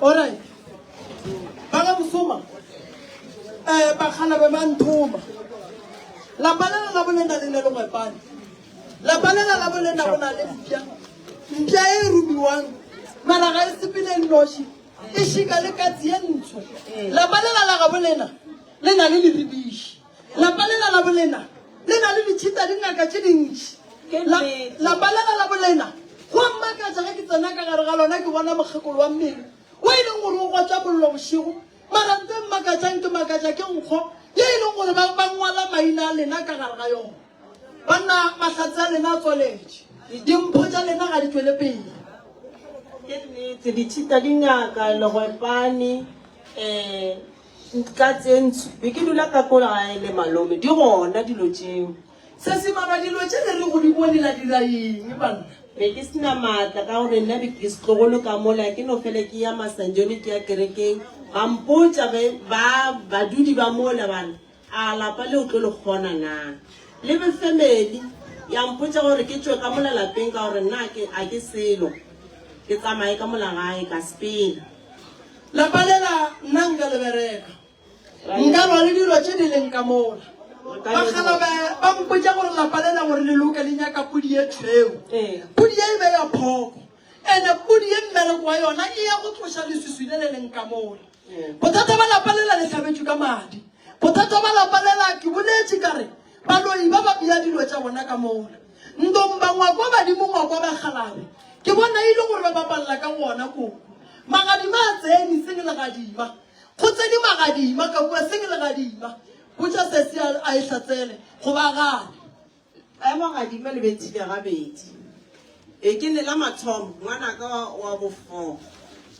Alright. Ba ga Mosoma, um bakgalabe ba nthoma. Lapa lela la bolena le ne le gwepane. Lapa lela la bolena go na le mpša. Mpša e romiwang, mara ga e sepele e nnoši, e šika le katse ye ntsho. Lapa lela la gabo lena le na le leribiši. Lapa lela la bolena le na le ditšhita dingaka tše dintši. Lapa lela la bolena go a mmakatša ge ke tsena ka gare ga lona ke bona mokgekolo wa mmele o e leng gore o gotša mollo bošego. Mara nto e mmakatšang ke makatša ke nkgo ye e leng gore ba ba ngwala maina a lena ka gare ga yona. Banna, mahlatse a lena a tswaletše. Dimpho tša lena ga di tšwele pele. Ke nnete, ditšhita dingaka, legwepane, um Ka tse ntsho. Be ke dula ka ko gae le malome. Di gona dilo tšeo. Sesi mara dilo tše le rego di bone la dira eng banna? Be ke se na maatla ka gore nna be ke setlogolo ka mola ke no fele ke ya Masanjone ke ya kerekeng. Ba mpotša be ba badudi ba mola ba re a lapa le o tlo le kgona na? Le be family ya mpotša gore ke tšwe ka mola lapeng ka gore nna ke a ke selo. Ke tsamaye ka mola gae ka sepela. Lapa lela nna nka le bereka. Nka lwa le dilo tše di leng ka mola. Bakgalabe ba mpotša gore lapa lela gore le loke le nyaka pudi ye tšhweu. Pudi ye e be ya phoko. Ene pudi ye mmereko wa yona e ya go tloša leswiswi le le leng ka mola. Bothata ba lapa lela le hlabetšwe ka madi. Bothata ba lapa lela ke boletše ka re Baloi ba ba bea dilo tša bona ka mola. Ndomba ngwako wa badimo ngwako wa bakgalabe. Ke bona e le gore ba bapalela ka go ona koko. Magadima a tsene seng legadima. Go tsene magadima ka kua seng legadima. Botša sesi a a e hlatsele goba a gane. A magadima le bethile gabedi. E ke ne la mathomo ngwanaka wa, wa bofo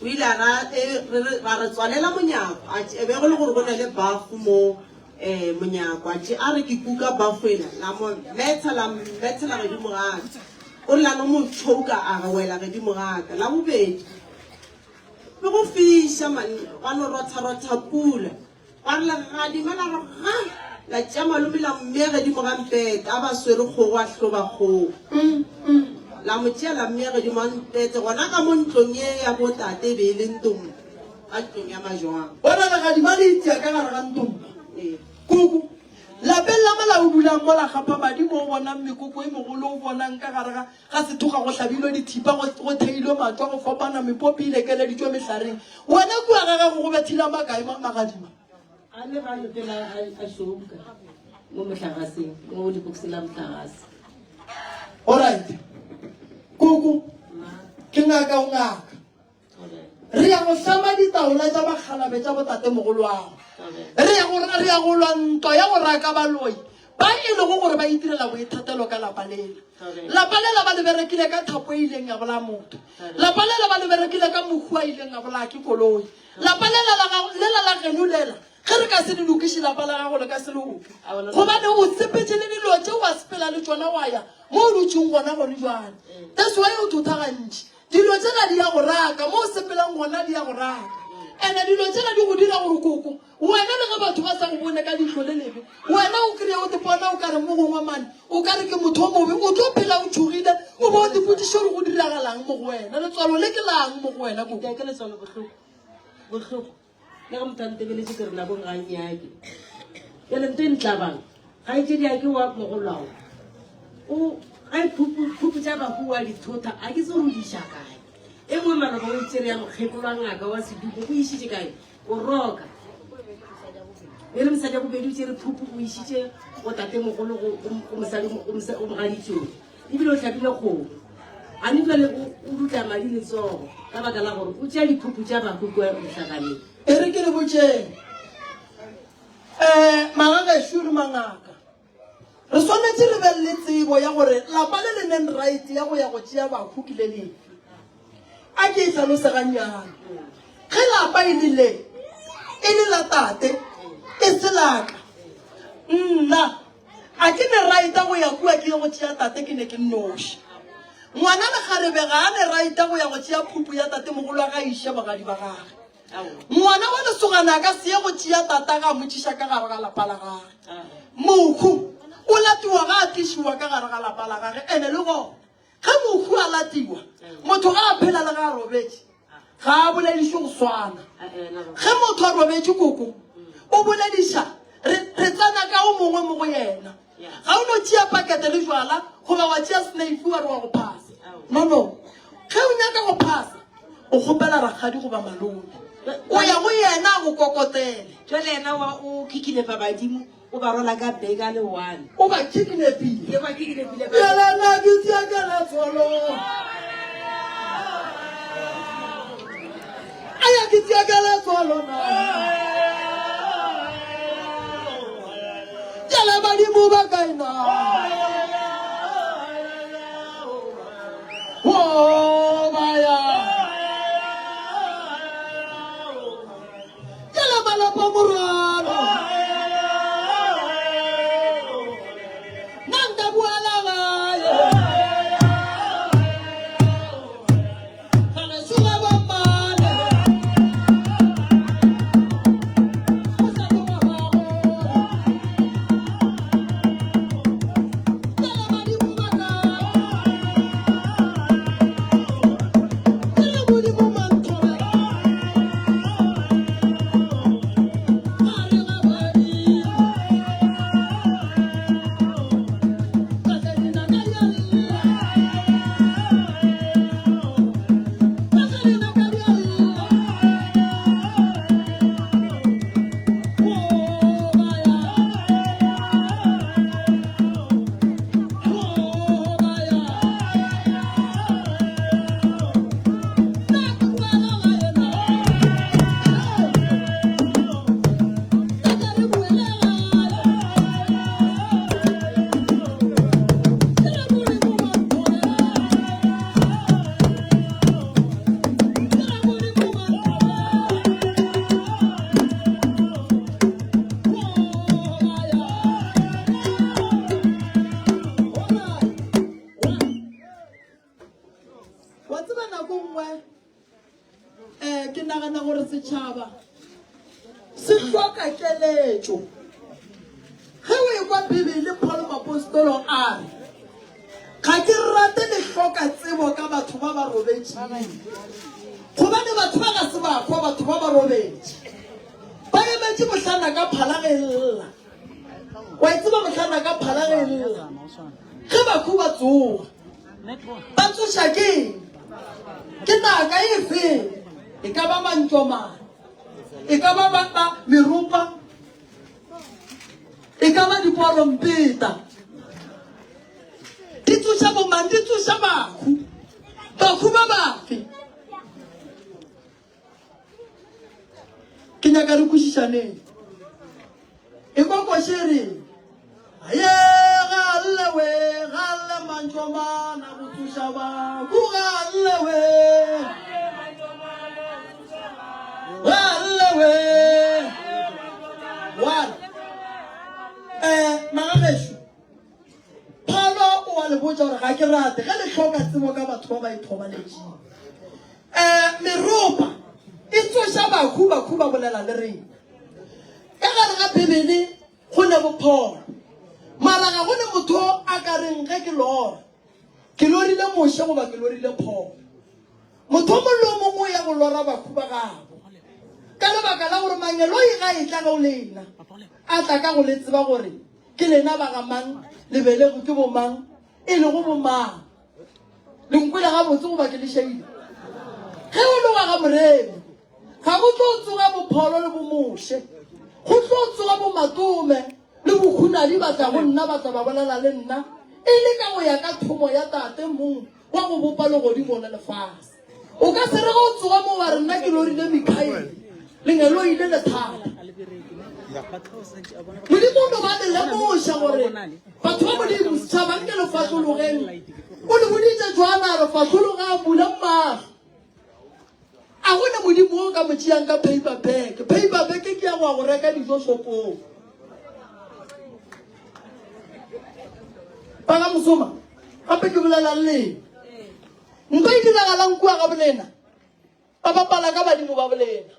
o ile a ra, e, re, re, ra re tswalela monyako a tše, be go le gore go na le bafu mo e, monyako a tše a re ke kuka bafu ela la mo metha la methela gedimo ga ka o re la no mo choka a re wela gedimo ga ka la bobedi be go fiša man gwa no rotha rotha pula Gwa re legadima la re ga, la tšea malome la mmea gedimo ga mpete, a ba swere kgogo a hloba kgogo. La mo tšea la mmea gedimo ga mpete, gona ka mo ntlong ye ya bo tate e be e le ntomba, ka ntlong ya majwang. Bona legadima le itia ka gare ga ntomba. Kuku, lapeng la mola o dulang mola gapa madi mo o bonang mekoko e megolo o bonang ka gare ga ga sethoga go hlabilwe dithipa go go theilwe matšwa go fapana mepopi e lekeleditšwe mehlareng wena kua ga gago go bethile makae magadima A le ga lokela a a šouka mo mohlagaseng mo lebokoseng la mohlagase. Alright koko ke ngaka o ngaka Re ya go hlama ditaola tša bakgalabe tša botatemogoloago. Re ya go, re ya go lwa ntwa ya go raka baloi ba e lego gore ba itirela boithatelo ka lapa lela. Lapa lela ba le berekile ka thapo e ileng ya bolaya motho. Lapa lela ba le berekile ka mohu a ileng a bolaya ke koloi. Lapa lela la gago, lela la geno lela, ge re ka se le lokiše lapa la gago le ka se loke. Gobane o sepetše le dilo tše wa sepela le tšona wa ya mo o dutšeng gona gone jwale. That's why o thotha gantši. Dilo tšela di ya go raka, mo o sepelang gona di ya go raka. Ene dilo tšela di go dira gore koko, wena le ge batho ba sa go bone ka leihlo le lebe, wena o kry-e o tepona o ka re mo gongwe mane, o ka re ke motho o mobe, o tlo phela o tšhogile, o be o tepotšiše gore go diragalang mo go wena, letswalo le ke lang mo go wena koko. Ke letswalo bohloko, bohloko. Le ge motho a ntebeletše ke re nakong ga a nnyake. Bjale nto e ntlabang, kgaetšedi ya ke wa mogolwao o ga phupu tša bahu wa dithota a ke tse gore o di iša kae. E nngwe maloba o tšere ya mokgekolo wa ngaka wa seduko o išitše kae o roka. E le mosadi ya bobedi o tšere phupu o išitše go tatemogolo go mosadi go mogaditsong. Ebile o hlabile kgomo. Gane bjale o o dutla madi letsogo ka baka la gore o tšea diphuphu tša bahu kua mohlaganeng. E re ke le botšeng, um magagešo le mangaka, re swanetše re be le tsebo ya gore lapa le le neng right ya go ya go tšea bahu ke le lefe. A ke e hlalose gannyane. Ge lapa e le le, e le la tate, e se la ka, nna A ke ne raita go ya kua ke ye go tšea tate ke ne ke nnoši. Ngwana lekgarebe ga a ne raita go ya go tšea phupu ya tatemogolo a ga iše bogadi ba gage. Ngwana wa lesogana a ka se ye go tšea tata ga a mo tšiša ka gare ga lapa la gage. Mohu o latiwa ga a tlišiwa ka gare ga lapa la gage ene le gona ge mohu a latiwa motho ga a phela le ga a robetše. Ga a bolediše go swana. Ge motho a robetše koko, o bolediša, re, re tsena ka o mongwe mo go yena. Ga o no tšea pakete le jwala goba wa tšea sneifi wa re wa go phasa. No, no. Ge o nyaka go phasa, o kgopela rakgadi goba malome. O ya go yena a go kokotele. Jwale yena wa o kidnapa badimo, o ba rwala ka bag a le one. O ba kidnapile. Ke ba kidnapile ka. Bjale nna ke tšea ka letswalo. A ya ke tšea ka letswalo na. Bjale badimo ba kae na? Oh, ba ya. Bjale malapa morwalo. Nna nka bua la gae. Ga re tsoga bommane. Go sa tloga ba gona. Bjale badimo ba kae? Bjale Modimo manthobela. Gare ga badimo. Ka dinaka di a lla. Ka dinaka di a lla. Oh, ba ya. Oh, ba ya. Nna ke boela gae na. Tate re boele gae. Ke re Modimo manthobela. Ke re Modimo manthobela. Oh, ba ya. Alright. Wa tseba nako nngwe um ke nagana gore setšhaba se hloka keletšo. Ge o ekwa Bibele Paul Mapostolo a re, ga ke rate le hloka tsebo ka batho ba ba robetšeng. Gobane batho ba ga se ba kwa, batho ba ba robetše. Ba emetše mohlana ka phala ge e lla. Wa e tseba mohlana ka phala ge e lla. Ge bakhu ba tsoga, ba tsoša ke eng? Ke naka efe? E ka ba mantšomane, e ka ba ba, ba meropa, e ka ba diporompeta. Di tsoša bomang? Di tsoša bakhu. Bakhu ba bafe? Ke nyaka re kwešišaneng. E kwa koše e reng? Aye ga lle we, ga lle mantšomana go tsoša bahu, ga lle we. Ga lle we. One. Eh, magagešo, Paulo o a le botša gore ga ke rate ge le hloka tsebo ka batho ba ba ithobaletšego. Um meropa e tsoša bahu, bahu ba bolela le rena. Ka gare ga Bibele go ne bopholo, mara ga go ne motho a ka reng ge ke lora, ke lorile Moshe goba ke lorile Paul. Motho o mongwe le o mongwe o ya go lora bahu ba gabo ka lebaka la gore mangeloi ga etla go lena a tla ka go le tseba gore Ke lena ba ga mang, le belegwe ke bomang, e lego bomang? Le nkwele gabotse goba ke le šaile? Ge o le wa ga Moremi, ga go tlo tsoga bopholo le bomoshe, go tlo tsoga bomatome le bokhunadi ba tla go nna ba tla ba bolela le nna e le ka go ya ka thomo ya Tate mong wa go bopa legodimo le lefase. O ka se re ge o tsoga mo wa re nna ke lorile Mikaele, lengeloi le le thata. Modimo o no ba le lemoša gore batho ba Modimo setšhaba nke le fahlologeng. O le boditše Joana a re fahlologa a bula mahlo. A go ne Modimo o ka mo tšeang ka paper bag. Paper bag ke ya go ya go reka dijo shopong. Ba ga Mosoma, gape ke bolela le lena. Nto e diragalang kua ga bolena, ba bapala ka badimo ba bolena.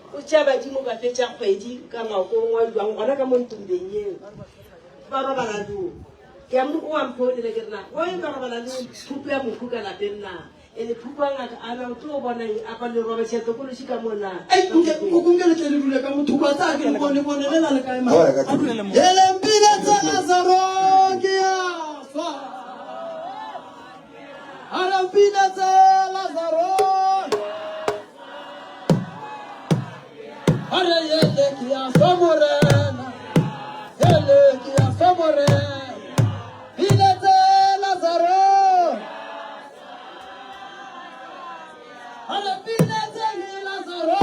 O tšea badimo ba fetša kgwedi ka ngwakong wa jwang gona ka mo ntombeng yeo. Ba robala doo. Ke a mo o a mphounela ke re na wa nka robala le phupu ya mohu ka lapeng na? Ene phupu a ngaka a na o tlo bona eng apa le robetšha tokološi ka mo na? Ei, nke koko nke le tle le dule ka motho kwa tsaya ke le bone bone le na le kae mara. Ele mpile tsa Lazaro ke ya swa. Ara mpile tsa Lazaro. Are yele ke ya swa morena. Yele ke ya swa morena. Pile tsa Lazaro. Are pile tsa Lazaro.